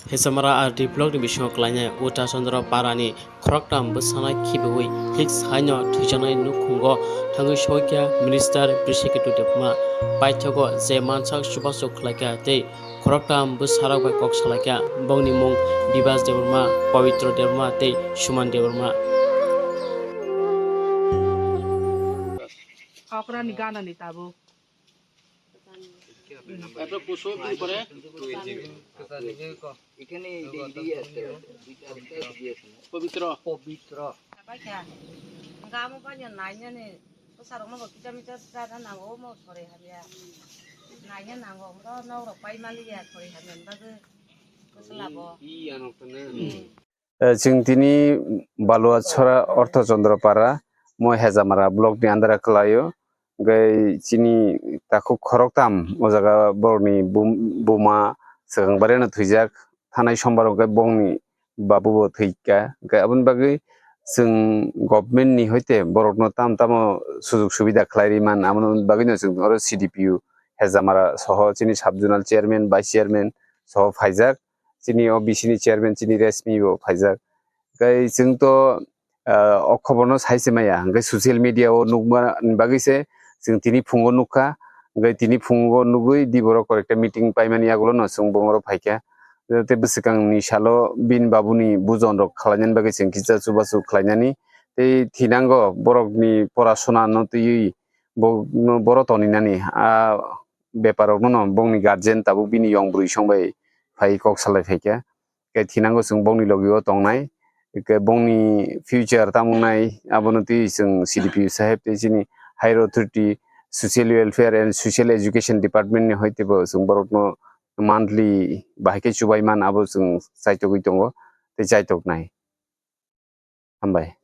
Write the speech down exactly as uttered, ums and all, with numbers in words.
Hesamara R D block ni bisingo klainai Uta Chandra Parani khoroktham bwsana khibiwi hik saino thwijaknai nukhungo thangwi soikha Minister Brisiketu Debbarma. Paithago je mansak chubachu khlaikha tei khoroktham bwsarok bai kok salaikha, bongni mung Bibas Debbarma, Pabitra Debbarma tei Suman Debbarma. Okra ni gana ni tabuk. Pabitra. Pabitra. Hingke amo bai nainani bwsarokno bo kisa misa chana nango, omo sori hamya. Naina nango, oro nok rok pai maliya sori hamya ni bagwi bwsla bo. Eh, chwng tini Baluachara Ortho Chandra Para, mo Hejamara block ni under o kwlaio. Hingke chini takhuk khoroktham o jaga borokni bum-, buma swkang bareno thwijak, thanai sombar hingke bongni babu bo thwikha. Hingke aboni bagwi chwng government ni hoite borokno tam tamo sujok subida khlai ri man, aboni bagwino chwng oro C D P O Hejamara soho chini sub zonal chairman, vice chairman soho phaijak. Chini o B C ni chairman chini Resmi bo phaijak. Tei chwng to, ah, o khobor no sai se maya, hingke social media o nukma ni bagwi se chwng tini phungo nukha, hingke tini phungo nugwi di borok korekta meeting paimani yagulo no chwng bongoro phaikha. Tei bwswkang ni salo bini babuni bujon rok khlainani bagwi chwng kisa chubachu khlainani tei thinango borokni porasona no twiwi bo, no boro toninani a bepar rokno no bongni guardian tabuk bini yong bwrwi song bai phai kok salai phaikha. Khe thinango chwng bongni logi o tongnai, khe bongni future tamo wngnai, abono twi chwng C D P O saheb tei chini Higher Authority Social Welfare and Social Education Department ni hoite bo chwng borokno monthly bahai khe chubai man, abo chwng chaitogwi tongo tei chaitoknai. Hambai.